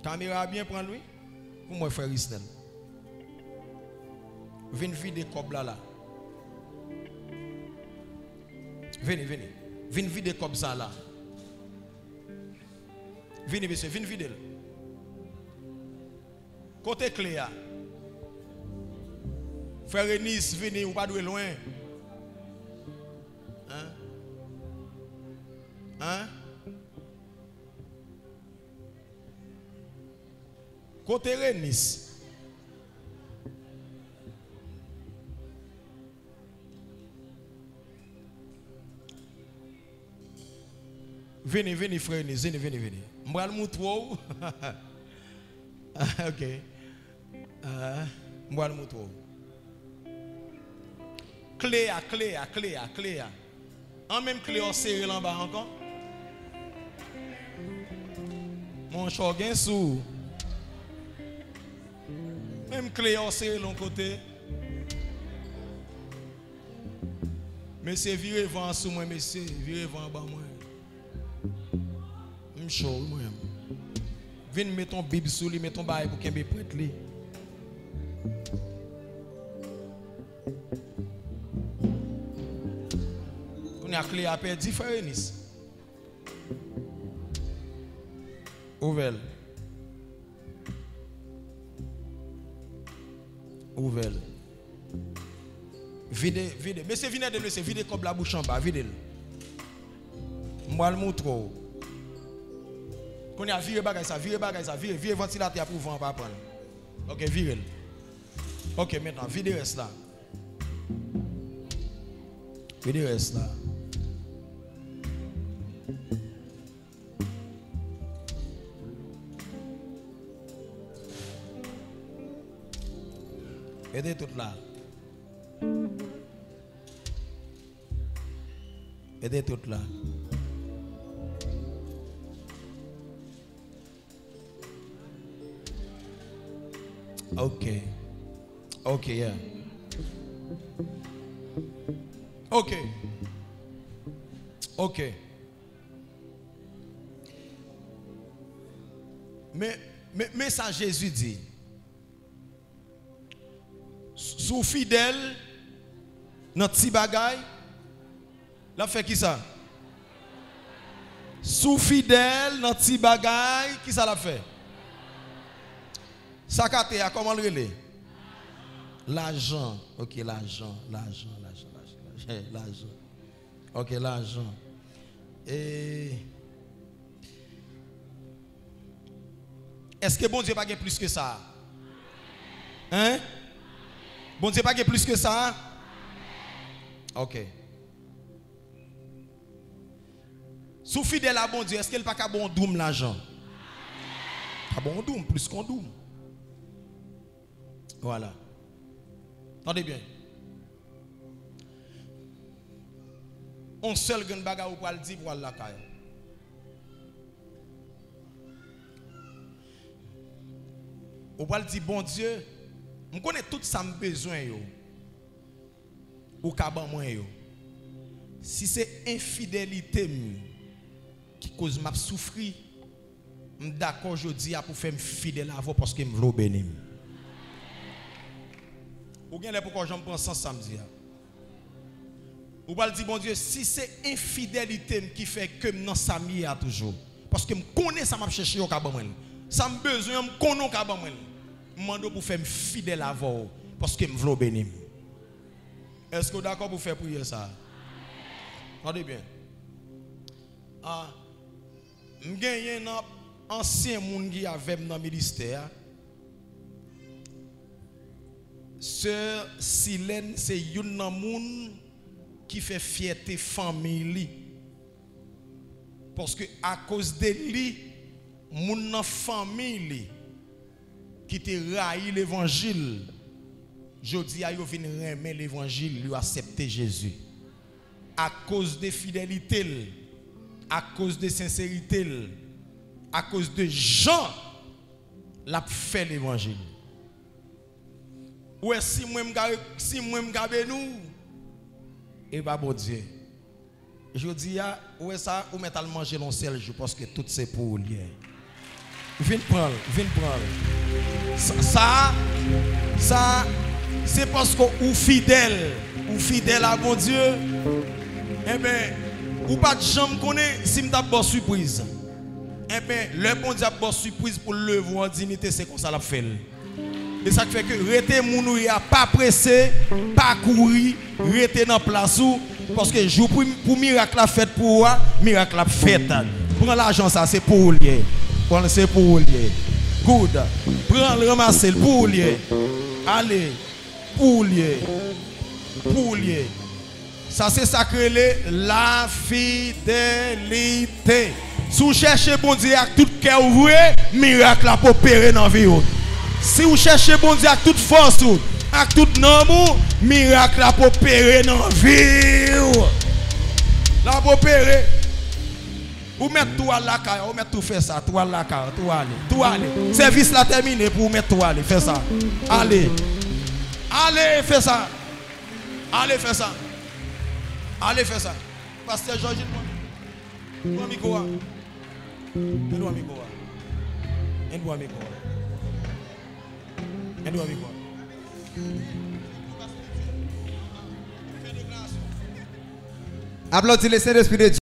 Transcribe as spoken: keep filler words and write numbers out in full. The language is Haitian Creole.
Kamera a byen pran l wi. Pou mwen, frè Risnel. Vin vide kòb la la. Vini, vini. Vin vide kòb sa la. Vini, mesye, vin vide l. Kote kle a? Frè Renis, vini, ou pa dwe lwen. Hein? Hein? Kote Renis? Vini, vini, frè Renis, vini, vini, vini. M pral moutre w. Ok. Ah, m pral moutre w. Kle a, kle a, kle a, kle a. An menm kle a w sere l anba ankò. Monchè, w gen sou. Menm kle a w sere l yon kote. Mesye, vire van an sou mwen, mesye. Vire van an ban mwen. M cho wi mwen menm. Vin met yon bib sou li, met yon bagay pou kenbe pwent li. Kounye a kle a pèdi, frè Renis. Ouvè l. Ouvè l. Vide, vide. Mesye, vin ede m, mesye. Vide kòb la bouch anba. Vide l. M pral moutre w. Kounye a, vire bagay sa. Vire bagay sa. Vire, vire vantilatè a pou van an pa pran l. Ok, vire l. Ok, mentnan, vide rès la. Vide rès la. Mete tout la. Mete tout la. Ok. Ok, yeah. Ok. Ok. Men, men, men sa Jezi di. Si w fidèl nan ti bagay, l ap fè kisa? Si w fidèl nan ti bagay, kisa l ap fè? Sa k atè a, kòman l rele? Lajan. Ok, lajan, lajan, lajan, lajan, lajan. Ok, lajan. E, èske Bondye pa gen plis ke sa? Hein? Bondye pa gen plis ke sa? Ok. Si w fidèl a Bondye, èske l pa ka ba w yon doum lajan? Ka ba w yon doum, plis ke yon doum. Vwala. Tande byen. On sèl grenn bagay ou pral di pou w al lakay ou. Ou pral di, Bondye, m konnen tout sa m bezwen yo, ou ka ban mwen yo. Si se enfidèlite m ki koz m ap soufri, m dakò jodi a pou fè m fidèl avè w paske m vle w beni m. Ou genlè poko janm pran sans sa m di a. Ou pral di, Bondye, si se enfidèlite m ki fè ke m nan sa m ye a toujou, paske m konnen sa m ap chèche yo ka ban mwen l. Sa m bezwen an, m konnen w ka ban mwen l. M mande w pou fè m fidèl avè w, paske m vle w beni m. Èske w dakò pou fè priyè sa a? Tande byen. Ah, m genyen nan ansyen moun ki avè m nan ministè a. Sè Silèn se youn nan moun ki fè fyète fanmi li. Paske akoz de li, moun nan fanmi li ki te rayi levanjil, jodi a yo vin renmen levanjil, yo aksepte Jezi. Akoz de fidelite l, akoz de senserite l, akoz de jan l ap fè levanjil. Ou wè, si mwen m ka, si mwen m ka beni w, e pa Bondye. Jodi a, ou wè sa, ou mèt al manje l yon sèl jou, paske tout se pou ou l ye. Vin pran l, vin pran l. Sa, sa, sa, se paske ou fidèl. Ou fidèl a Bondye. Enben, ou pa t janm konnen si m t ap ba w sipriz. Enben, lè Bondye ap ba w sipriz pou l leve w an diyite, se konsa l ap fè l. E sa k fè ke rete moun ou ye a, pa prese, pa kouri, rete nan plas ou, paske jou pou, pou mirak la fèt pou ou a, mirak la ap fèt. Pran lajan sa, se pou ou l ye. Pran l, se pou ou l ye. Good. Pran l, ranmase l, pou ou l ye. Ale. Pou ou l ye. Pou ou l ye. Sa se sa k rele lafidelite. Si w chèche Bondye ak tout kè w vre, mirak la ap opere nan vi w. Si w chèche Bondye ak tout fòs ou, ak tout nanm ou, mirak la ap opere nan vi w. L ap opere. Ou mèt tou al lakay, ou mèt tou fè sa, tou al lakay, tou ale, tou ale. Sèvis la tèmine pou ou mèt tou ale, fè sa. Ale. Ale, fè sa. Ale fè sa. Ale fè sa. Pastè Jòjin, pran, pran mikwo a. Ann pran mikwo a. Ann pran mikwo a. Ann pran mikwo a. Aplodi le Sentespri de Dye.